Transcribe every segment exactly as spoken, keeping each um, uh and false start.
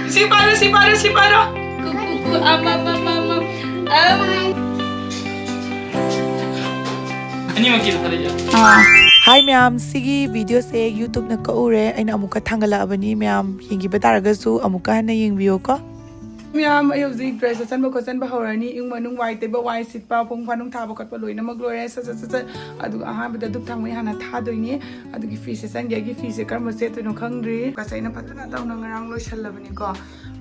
ꯁꯤ ꯄꯥꯏꯔꯣ, ꯁꯤ ꯄꯥꯏꯔꯣ, ꯁꯤ ꯄꯥꯏꯔꯣ꯫ ꯀꯨ, ꯀꯨ, ꯀꯨ, ꯑꯝ, ꯑꯝ, ꯑꯝ, ꯑꯝ, ꯑꯝ꯫ ꯑꯅꯤꯃꯛꯀꯤ ꯊꯥꯔꯛꯑꯣ꯫ ꯍꯥꯏ ꯃꯌꯥꯝ, ꯁꯤꯒꯤ ꯚꯤꯗꯤꯑꯣꯁꯦ YouTube-ꯅ ꯀꯛꯎꯔꯦ꯫ ꯑꯩꯅ ꯑꯃꯨꯛꯀ ꯊꯥꯡꯒꯠꯂꯛꯑꯕꯅꯤ, ꯃꯌꯥꯝ ꯌꯦꯡꯈꯤꯕ ꯇꯥꯔꯒꯁꯨ ꯑꯃꯨꯛꯀ ꯍꯟꯅ ꯌꯦꯡꯕꯤꯌꯨꯀꯣ꯫ ꯃꯌꯥꯝ, ꯑꯩ ꯍꯧꯖꯤꯛ dress ꯁꯦꯠꯆꯟꯕ ꯈꯣꯠꯆꯟꯕ ꯍꯧꯔꯅꯤ꯫ ꯏꯃꯨꯡ ꯃꯅꯨꯡ ꯋꯥꯏ ꯇꯩꯕ, ꯋꯥꯏ ꯁꯤꯠꯄ, ꯐꯃꯨꯡ ꯐꯥꯅꯨꯡ ꯊꯥꯕ ꯈꯣꯠꯄ ꯂꯣꯏꯅꯃꯛ ꯂꯣꯏꯔꯦ꯫ ꯁꯠ ꯁꯠ ꯁꯠ ꯁꯠ꯫ ꯑꯗꯨꯒ ꯑꯍꯥꯟꯕꯗ ꯙꯨꯞ ꯊꯥꯡꯃꯩ ꯍꯥꯟꯅ ꯊꯥꯗꯣꯏꯅꯤ꯫ ꯑꯗꯨꯒꯤ ꯐꯤꯁꯦ ꯆꯟꯒꯦ꯫ ꯑꯩꯒꯤ ꯐꯤꯁꯦ ꯀꯔꯝꯕ ꯁꯦꯠꯇꯣꯏꯅꯣ ꯈꯪꯗ꯭ꯔꯤ꯫ ꯉꯁꯥꯏ ꯑꯩꯅ ꯐꯖꯅ ꯇꯧꯅ ꯉꯔꯥꯡ ꯂꯣꯏꯁꯜꯂꯕꯅꯤꯀꯣ꯫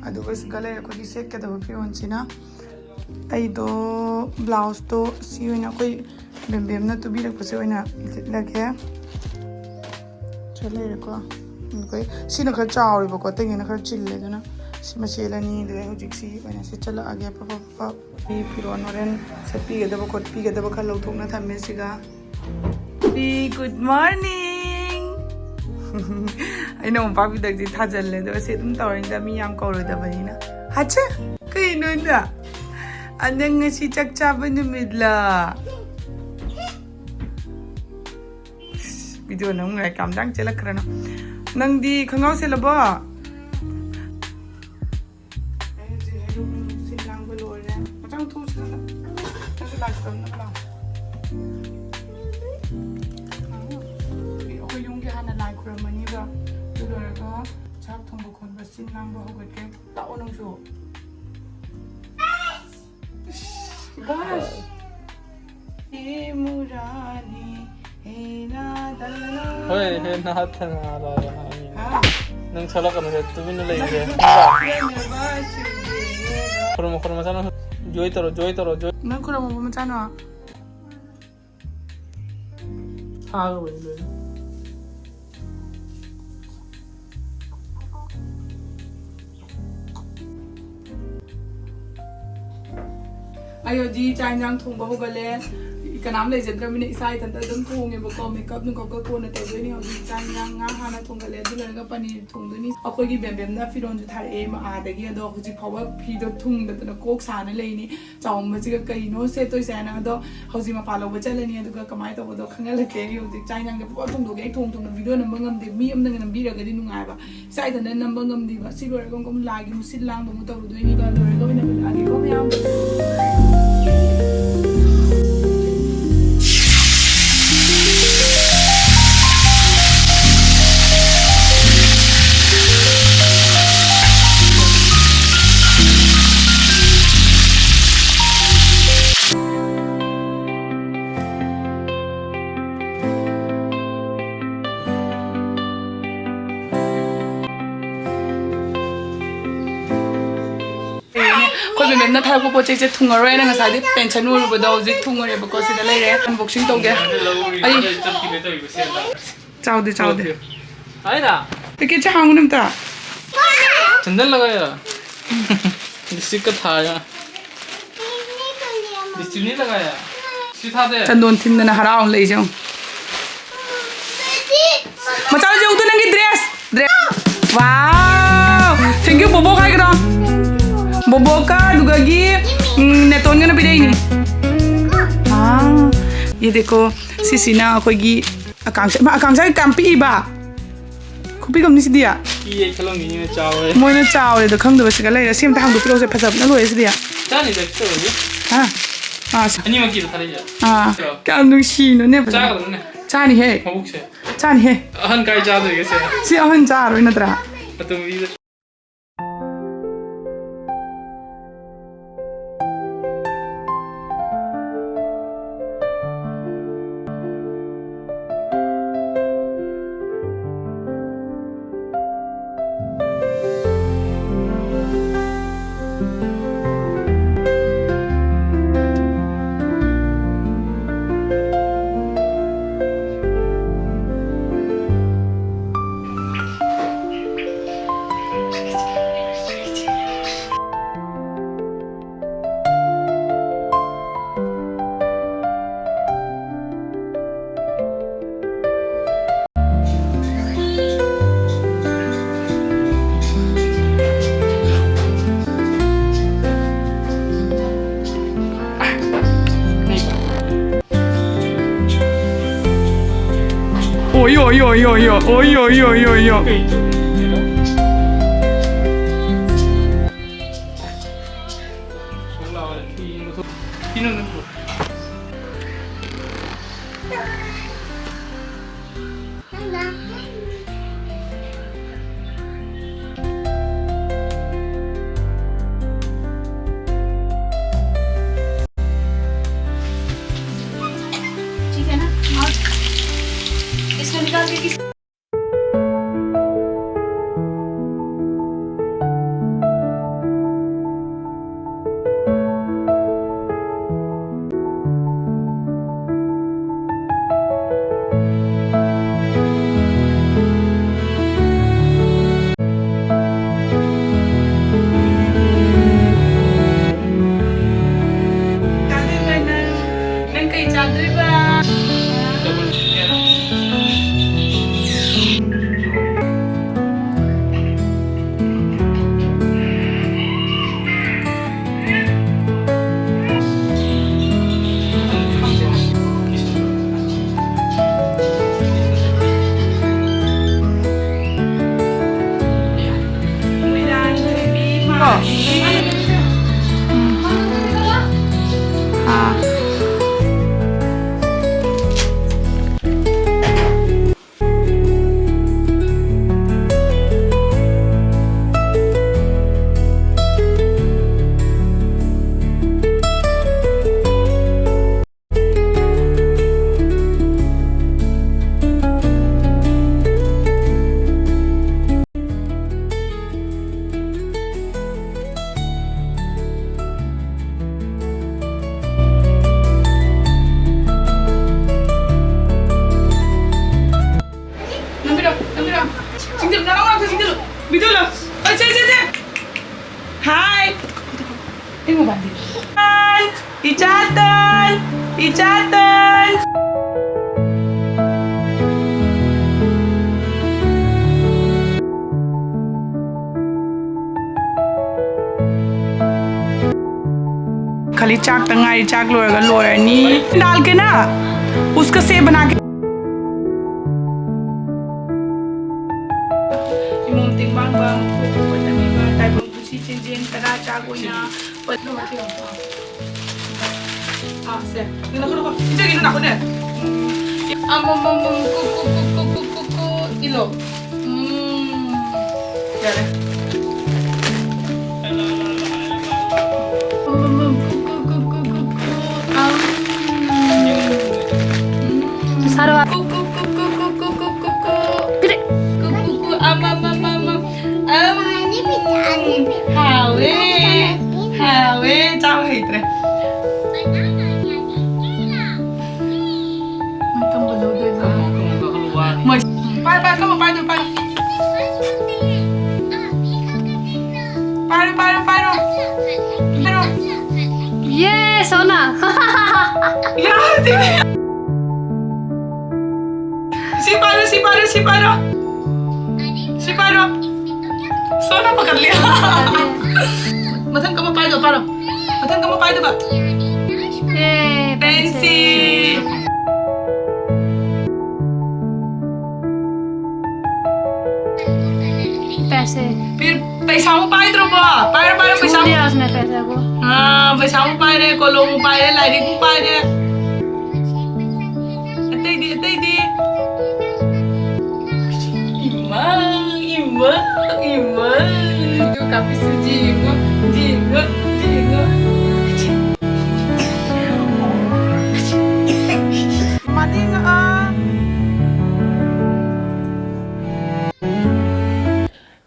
ꯑꯗꯨꯒ ꯁꯤꯒ ꯂꯩꯔꯦ ꯑꯩꯈꯣꯏꯒꯤ ꯁꯦꯠꯀꯗꯕ ꯐꯤꯔꯣꯜꯁꯤꯅ꯫ ꯑꯩꯗꯣ ꯕ꯭ꯂꯥꯎꯁꯇꯣ ꯁꯤ ꯑꯣꯏꯅ ꯑꯩꯈꯣꯏ ꯕꯦꯝꯕꯦꯝꯅ ꯇꯨꯕꯤꯔꯛꯄꯁꯦ ꯑꯣꯏꯅ ꯂꯤꯠꯂꯒꯦ꯫ ꯁꯤ ꯂꯩꯔꯦꯀꯣ꯫ ꯑꯩꯈꯣꯏ ꯁꯤꯅ ꯈꯔ ꯆꯥꯎꯔꯦꯕꯀꯣ, ꯑꯇꯩꯉꯩꯅ ꯈꯔ ꯆꯤꯜꯂꯦ, ꯑꯗꯨꯅ ꯁꯤꯃ ꯁꯦꯠꯂꯅꯤ꯫ ꯑꯗꯨꯒ ꯑꯩ ꯍꯧꯖꯤꯛ ꯁꯤ ꯑꯣꯏꯅ ꯁꯦꯠꯆꯜꯂꯛꯑꯒꯦ꯫ ꯄꯞ ꯄꯞ ꯄꯞ꯫ ꯑꯩ ꯐꯤꯔꯣꯜ ꯍꯣꯔꯦꯟ ꯁꯦꯠꯄꯤꯒꯗꯕ ꯈꯣꯠꯄꯤꯒꯗꯕ ꯈꯔ ꯂꯧꯊꯣꯛꯅ ꯊꯝꯃꯦ ꯁꯤꯒ꯫ ꯄꯤ, good morning꯫ ꯑꯩꯅ ꯃꯣꯝꯄꯥꯛ ꯐꯤꯗꯛꯇꯤ ꯊꯥꯖꯜꯂꯦ, ꯑꯗꯣ ꯑꯁꯤ ꯑꯗꯨꯝ ꯇꯧꯔꯅꯤꯗ, ꯃꯤ ꯌꯥꯝ ꯀꯧꯔꯣꯏꯗꯕꯅꯤꯅ꯫ ꯍꯥꯆꯦ! ꯀꯩꯅꯣꯗ? ꯑ, ꯅꯪ ꯉꯁꯤ ꯆꯥꯛ ꯆꯥꯕ ꯅꯨꯃꯤꯠꯂ? ꯚꯤꯗꯤꯑꯣ ꯅꯝ ꯉꯥꯏ ꯀꯥꯝꯗꯪ ꯆꯦꯜꯂꯛꯈ꯭ꯔꯅꯣ꯫ ꯅꯪꯗꯤ ꯈꯣꯡꯒ꯭ꯔꯥꯎ ꯁꯦꯠꯂꯕꯣ? ꯑꯩ ꯍꯧꯖꯤꯛ ꯍꯩꯔꯨꯛ ꯅꯨꯡꯁꯤꯠ ꯂꯥꯡꯕ ꯂꯣꯏꯔꯦ꯫ ꯃꯊꯪ ꯊꯣꯛꯁꯤꯔ? ꯅꯪꯁꯨ ꯂꯥꯏ ꯈꯨꯔꯨꯝꯅꯕ ꯂꯥꯛꯑꯣ꯫ ꯑꯩꯈꯣꯏ ꯌꯨꯝꯒꯤ ꯍꯥꯟꯅ ꯂꯥꯏ ꯈꯨꯔꯨꯝꯃꯅꯤꯕ꯫ ꯑꯗꯨ ꯂꯣꯏꯔꯒ ꯆꯥꯛ ꯊꯣꯡꯕ ꯈꯣꯠꯄ ꯁꯤꯟ ꯂꯥꯡꯕ ꯍꯧꯒꯠꯀꯦ꯫ ꯂꯥꯛꯑꯣ ꯅꯪꯁꯨ꯫ ꯕꯁ꯫ ꯏꯃꯨꯔꯥꯅꯤ, ꯍꯦꯅꯥ ꯗꯂꯥ꯫ ꯍꯣꯏ, ꯍꯦ ꯅꯥꯊꯅꯥ ꯂꯥ꯫ ꯍꯥ? ꯅꯪ ꯁꯛꯂꯛꯀꯅꯨ, ꯍꯦ, ꯇꯨꯃꯤꯟꯅ ꯂꯩꯌꯨ, ꯍꯦ꯫ ꯈꯨꯔꯨꯝꯃꯣ, ꯈꯨꯔꯨꯝꯃꯣ, ꯆꯠꯂꯣ꯫ ꯖꯣꯏ ꯇꯧꯔꯣ, ꯖꯣꯏ ꯇꯧꯔꯣ, ꯖꯣꯏ꯫ ꯅꯪ ꯈꯨꯔꯨꯝꯃꯣ, ꯃꯆꯥꯅꯣ꯫ ꯊꯥꯈ꯭ꯔꯕꯅꯤ ꯂꯣꯏꯅ꯫ ꯑꯩ ꯍꯧꯖꯤꯛ ꯆꯥꯛ ꯏꯟꯖꯥꯡ ꯊꯣꯡꯕ ꯍꯧꯒꯠꯂꯦ꯫ ꯀꯅꯥꯝ ꯂꯩꯖꯗ꯭ꯔꯕꯅꯤꯅ ꯏꯁꯥ ꯏꯊꯟꯇ ꯑꯗꯨꯝ ꯊꯣꯡꯉꯦꯕꯀꯣ꯫ ꯃꯦꯀꯞ ꯅꯨꯡꯀꯞꯀ ꯀꯣꯟꯅ ꯇꯧꯗꯣꯏꯅꯤ꯫ ꯍꯧꯖꯤꯛ ꯆꯥꯛ ꯏꯟꯖꯥꯡ, ꯉꯥ ꯍꯥꯟꯅ ꯊꯣꯡꯒꯠꯂꯦ, ꯑꯗꯨ ꯂꯣꯏꯔꯒ ꯄꯅꯤꯔ ꯊꯣꯡꯗꯣꯏꯅꯤ꯫ ꯑꯩꯈꯣꯏꯒꯤ ꯕꯦꯝꯕꯦꯝꯅ ꯐꯤꯔꯣꯜꯁꯨ ꯊꯥꯔꯛꯑꯦ ꯃ-, ꯑꯥꯗꯒꯤ꯫ ꯑꯗꯣ ꯍꯧꯖꯤꯛ ꯐꯥꯎꯕ ꯐꯤꯗꯣ ꯊꯨꯡꯗꯗꯅ ꯀꯣꯛ ꯁꯥꯅ ꯂꯩꯅꯤ꯫ ꯆꯥꯎꯝꯕꯁꯤꯒ ꯀꯩꯅꯣ ꯁꯦꯠꯇꯣꯏꯁꯦ ꯍꯥꯏꯅ꯫ ꯑꯗꯣ ꯍꯧꯖꯤꯛ ꯃꯄꯥꯟ ꯂꯧꯕ ꯆꯠꯂꯅꯤ, ꯑꯗꯨꯒ ꯀꯃꯥꯏꯅ ꯇꯧꯕꯗꯣ ꯈꯪꯍꯜꯂꯛꯀꯦ꯫ ꯑꯩ ꯍꯧꯖꯤꯛ ꯆꯥꯛ ꯏꯟꯖꯥꯡꯁꯦ ꯄꯨꯂꯞ ꯊꯣꯡꯗꯣꯛꯀꯦ꯫ ꯑꯩ ꯊꯣꯡ ꯊꯣꯡꯅ ꯚꯤꯗꯤꯑꯣ ꯅꯝꯕ ꯉꯝꯗꯦ꯫ ꯃꯤ ꯑꯃꯅꯒ ꯅꯝꯕꯤꯔꯒꯗꯤ ꯅꯨꯡꯉꯥꯏꯕ꯫ ꯏꯁꯥ ꯏꯊꯟꯇ ꯅꯝꯕ ꯉꯝꯗꯦꯕ꯫ ꯁꯤ ꯂꯣꯏꯔꯒ ꯑꯃꯨꯛ ꯂꯥꯏꯒꯤ ꯃꯨꯁꯤꯠ ꯂꯥꯡꯕ ꯑꯃꯨꯛ ꯇꯧꯔꯨꯗꯣꯏꯅꯤ꯫ ꯂꯣꯏꯔꯒ ꯑꯣꯏꯅ ꯎꯠꯂꯛꯑꯒꯦꯀꯣ ꯃꯌꯥꯝ꯫ ꯑꯩꯈꯣꯏ ꯃꯦꯝꯅ ꯊꯥꯔꯛꯄ ꯄꯣꯠ ꯆꯩꯁꯦ ꯊꯨꯡꯉꯔꯣꯏꯅ ꯉꯁꯥꯏꯗꯤ ꯇꯦꯟꯁꯟ ꯑꯣꯏꯔꯨꯕꯗꯣ ꯍꯧꯖꯤꯛ ꯊꯨꯡꯉꯔꯦꯕꯀꯣ꯫ ꯁꯤꯗ ꯂꯩꯔꯦ, ꯑꯟꯕꯣꯛꯁꯤꯡ ꯇꯧꯒꯦ꯫ ꯑꯩ ꯆꯥꯎꯗꯦ, ꯆꯥꯎꯗꯦ꯫ ꯍꯥꯏꯔ? ꯄꯦꯀꯦꯠꯁꯦ ꯍꯥꯡꯉꯨꯅꯦ ꯑꯝꯇ꯫ ꯆꯟꯗꯜ ꯂꯒꯥꯌꯥ꯫ ꯂꯤꯞꯁꯇꯤꯛꯀ ꯊꯥꯌꯥ꯫ ꯂꯤꯞꯁꯇꯤꯛꯅꯤ ꯂꯒꯥꯌꯥ꯫ ꯁꯤ ꯊꯥꯗꯦ꯫ ꯆꯟꯗꯣꯟ ꯊꯤꯟꯗꯅ ꯍꯔꯥꯎꯅ ꯂꯩꯁꯦ ꯌꯦꯡꯉꯨ꯫ ꯃꯆꯥꯅꯨꯄꯤ ꯎꯗꯨ ꯅꯪꯒꯤ dress. Dress. Wow! Thank you ꯕꯣꯕꯣꯛ ꯍꯥꯏꯒꯗꯣ꯫ ꯕꯣꯕꯣꯛꯀ ꯑꯗꯨꯒꯒꯤ, ꯎꯝ, ꯅꯦꯇꯣꯟꯒꯅ ꯄꯤꯔꯛꯏꯅꯤ꯫ ꯋꯥꯎ! ꯌꯦꯗꯦꯀꯣ, ꯁꯤꯁꯤꯅ ꯑꯩꯈꯣꯏꯒꯤ ꯑꯀꯥꯡꯁꯥ-, ꯏꯃꯥ, ꯑꯀꯥꯡꯁꯥꯏ ꯀꯌꯥꯝ ꯄꯤꯛꯏꯕ? ꯈꯨꯄꯤꯛ ꯑꯃꯅꯤ ꯁꯤꯗꯤ꯫ ꯄꯤꯛꯑꯦ ꯈꯜꯂꯝꯒꯤꯅꯤꯅ ꯆꯥꯎꯔꯦ꯫ ꯃꯣꯏꯅ ꯆꯥꯎꯔꯦꯗꯣ ꯈꯪꯗꯕ ꯁꯤꯒ ꯂꯩꯔꯦ꯫ ꯁꯤ ꯑꯝꯇ ꯍꯥꯡꯗꯣꯛꯄꯤꯔꯛꯎꯁꯦ, ꯐꯖꯕꯅ ꯂꯣꯏꯔꯦ ꯁꯤꯗꯤ꯫ ꯆꯥꯅꯤꯗ ꯀꯩꯁꯨ ꯇꯧꯔꯣꯏꯗ꯫ ꯍꯥ? ꯑꯥ, ꯁꯤ-, ꯑꯅꯤꯃꯛꯀꯤꯗ ꯊꯥꯔꯛꯏꯁꯦ꯫ ꯑꯥ, ꯀꯌꯥꯝ ꯅꯨꯡꯁꯤꯅꯣꯅꯦ ꯐꯖꯅ꯫ ꯆꯥꯒꯗꯕꯅꯦ꯫ ꯆꯥꯅꯤꯍꯦ꯫ ꯃꯕꯨꯛꯁꯦ꯫ ꯆꯥꯅꯤꯍꯦ꯫ ꯑꯍꯟ ꯀꯥꯏ ꯆꯥꯗꯣꯏꯒꯦ ꯁꯦ? ꯁꯤ ꯑꯍꯟ ꯆꯥꯔꯣꯏ ꯅꯠꯇ꯭ꯔꯥ? ꯑꯇꯣꯝꯕꯤꯗ꯫ Yo, yo, oy, yo, yo, yo, yo. ठीक है ना? और इसको निकाल के किस ꯅꯪ ꯀꯩ ꯆꯥꯗꯣꯏꯕ? ꯅꯝꯕꯤꯔꯣ, ꯅꯝꯕꯤꯔꯣ꯫ ꯆꯤꯡꯗꯨ, ꯅꯅꯥꯎ ꯃꯅꯥꯛꯇ ꯆꯤꯡꯗꯨ꯫ ꯕꯤꯗꯨ ꯂꯥꯎ꯫ ꯑꯩ, ꯁꯦ, ꯁꯦ, ꯁꯦ꯫ ꯍꯥꯏ꯫ ꯑꯩ ꯃꯣꯕꯥꯏꯜꯗꯤ꯫ ꯏꯆꯥꯇꯣꯟ! ꯏꯆꯥꯇꯣꯟ! ꯈꯂꯤ ꯆꯥꯛꯇ ꯉꯥꯏꯔꯤ, ꯆꯥꯛ ꯂꯣꯏꯔꯒ ꯂꯣꯏꯔꯅꯤ꯫ ꯗꯥꯜ ꯀꯦ ꯅꯥ? ꯎꯁꯀ ꯁꯦ ꯕꯅꯥ ꯀꯦ꯫ ꯃꯥꯡꯕ, ꯃꯈꯣꯡ ꯀꯣꯠꯇꯕꯤꯕ, ꯇꯥꯏꯕꯪ ꯄꯨꯟꯁꯤ ꯆꯦꯟꯖꯦꯟ ꯇꯔꯥ ꯆꯥꯛ ꯑꯣꯏꯅ ꯄꯠꯂꯣ꯫ ꯑꯥ, ꯁꯦ꯫ ꯅꯪ ꯅꯈꯨꯠ, ꯅꯈꯨꯠ꯫ ꯏꯆꯦꯒꯤ ꯅꯪ ꯅꯈꯨꯠꯅꯦ꯫ ꯎꯝ꯫ ꯑꯃꯃꯝ, ꯀꯨ, ꯀꯨ, ꯀꯨ, ꯏꯜꯂꯣ꯫ ꯎꯝ꯫ ꯌꯥꯔꯦ꯫ ꯑꯃꯃꯝ, ꯀꯨ, ꯀꯨ, ꯀꯨ, ꯀꯨ, ꯀꯨ, ꯀꯨ꯫ ꯑꯝ꯫ ꯎꯝ꯫ ꯁꯥꯔꯣ꯫ ꯀꯨ, ꯀꯨ, ꯀꯨ, ꯀꯨ, ꯀꯨ, ꯀꯨ, ꯀꯨ, ꯀꯨ, ꯀꯨ꯫ ꯄꯤꯔꯦ꯫ ꯀꯨ, ꯀꯨ, ꯀꯨ, ꯑꯃ, ꯑꯃ, ꯑꯃ, ꯑꯃ꯫ ꯑꯝ꯫ ꯍꯥꯎꯋꯦ꯫ ꯍꯥꯎꯋꯦ꯫ ꯆꯥꯕ ꯍꯩꯇ꯭ꯔꯦ꯫ ꯃꯣꯏ ꯀꯝꯕ ꯂꯧꯗꯣꯏꯕ? ꯃꯣꯏ, ꯄꯥꯏ, ꯄꯥꯏ, ꯀꯝꯕ ꯄꯥꯏꯗꯣꯏ, ꯄꯥꯏ꯫ ꯄꯥꯏꯔꯣ, ꯄꯥꯏꯔꯣ, ꯄꯥꯏꯔꯣ꯫ ꯄꯥꯏꯔꯣ꯫ ꯌꯦ, ꯁꯣꯅꯥ꯫ ꯌꯥꯗꯦ꯫ ꯁꯤ ꯄꯥꯏꯔꯣ, ꯁꯤ ꯄꯥꯏꯔꯣ, ꯁꯤ ꯄꯥꯏꯔꯣ꯫ ꯁꯤ ꯄꯥꯏꯔꯣ꯫ ꯁꯣꯅꯥ ꯄꯥꯈꯠꯂꯦ꯫ ꯃꯊꯪ ꯀꯝꯕ ꯄꯥꯏꯗꯣ, ꯄꯥꯏꯔꯣ꯫ ꯃꯊꯪ ꯀꯝꯕ ꯄꯥꯏꯗꯣꯏꯕ? ꯑꯦ, ꯄꯦꯟꯁꯤ꯫ पैसे। ꯄꯤ-, ꯄꯩꯁꯥ ꯑꯃꯨꯛ ꯄꯥꯏꯗ꯭ꯔꯕꯣ? ꯄꯥꯏꯔꯣ, ꯄꯥꯏꯔꯣ, ꯄꯩꯁꯥ꯫ छू लिया उसने पैसे को। ꯑꯥ, ꯄꯩꯁꯥ ꯑꯃꯨꯛ ꯄꯥꯏꯔꯦ, ꯀꯣꯂꯣꯝ ꯑꯃꯨꯛ ꯄꯥꯏꯔꯦ, ꯂꯥꯏꯔꯤꯛ ꯑꯃꯨꯛ ꯄꯥꯏꯔꯦ꯫ ꯑꯇꯩꯗꯤ, ꯑꯇꯩꯗꯤ? ꯏꯃꯥ, ꯏꯃꯥ, ꯏꯃꯥ꯫ ꯀꯥꯞꯄꯤꯁꯤ, ꯌꯦꯡꯉꯣ, ꯌꯦꯡꯉꯣ, ꯌꯦꯡꯉꯣ꯫ ꯃꯅꯤꯡ, ꯑꯥ꯫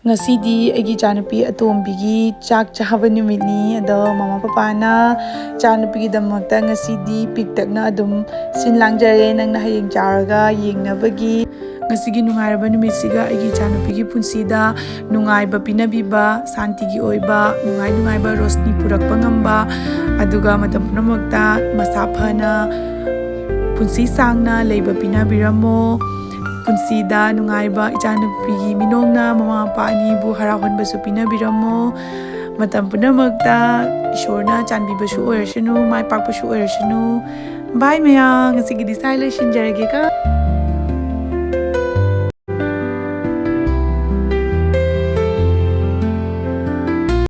ꯉꯁꯤꯗꯤ ꯑꯩꯒꯤ ꯏꯆꯥꯅꯨꯄꯤ ꯑꯇꯣꯝꯕꯤꯒꯤ ꯆꯥꯛ ꯆꯥꯕ ꯅꯨꯃꯤꯠꯅꯤ꯫ ꯑꯗꯣ ꯃꯃꯥ ꯄꯄꯥꯅ ꯏꯆꯥꯅꯨꯄꯤꯒꯤꯗꯃꯛꯇ ꯉꯁꯤꯗꯤ ꯄꯤꯛꯇꯛꯅ ꯑꯗꯨꯝ ꯁꯤꯟ ꯂꯥꯡꯖꯔꯦ, ꯅꯪꯅ ꯍꯌꯦꯡ ꯆꯥꯎꯔꯒ ꯌꯦꯡꯅꯕꯒꯤ꯫ ꯉꯁꯤꯒꯤ ꯅꯨꯡꯉꯥꯏꯔꯕ ꯅꯨꯃꯤꯠꯁꯤꯒ ꯑꯩꯒꯤ ꯏꯆꯥꯅꯨꯄꯤꯒꯤ ꯄꯨꯟꯁꯤꯗ ꯅꯨꯡꯉꯥꯏꯕ ꯄꯤꯅꯕꯤꯕ, ꯁꯥꯟꯇꯤꯒꯤ ꯑꯣꯏꯕ, ꯅꯨꯡꯉꯥꯏ ꯅꯨꯡꯉꯥꯏꯕ ꯔꯣꯁꯅꯤ ꯄꯨꯔꯛꯄ ꯉꯝꯕ, ꯑꯗꯨꯒ ꯃꯇꯝ ꯄꯨꯝꯅꯃꯛꯇ ꯃꯁꯥ ꯐꯅ, ꯄꯨꯟꯁꯤ ꯁꯥꯡꯅ ꯂꯩꯕ ꯄꯤꯅꯕꯤꯔꯝꯃꯣ꯫ ꯄꯨꯟꯁꯤꯗ ꯅꯨꯡꯉꯥꯏꯕ ꯏꯆꯥꯅꯨꯄꯤꯒꯤ ꯃꯤꯅꯣꯡꯅ ꯃꯃꯥ ꯃꯄꯥ ꯑꯅꯤꯕꯨ ꯍꯔꯥꯎꯍꯟꯕꯁꯨ ꯄꯤꯅꯕꯤꯔꯝꯃꯣ꯫ ꯃꯇꯝ ꯄꯨꯝꯅꯃꯛꯇ ꯏꯁꯣꯔꯅ ꯆꯥꯟꯕꯤꯕꯁꯨ ꯑꯣꯏꯔꯁꯅꯨ, ꯃꯥꯏ ꯄꯥꯛꯄꯁꯨ ꯑꯣꯏꯔꯁꯅꯨ꯫ ꯕꯥꯏ ꯃꯌꯥꯝ, ꯉꯁꯤꯒꯤꯗꯤ ꯁ꯭ꯋꯥꯏ ꯂꯣꯏꯁꯤꯟꯖꯔꯒꯦꯀꯣ꯫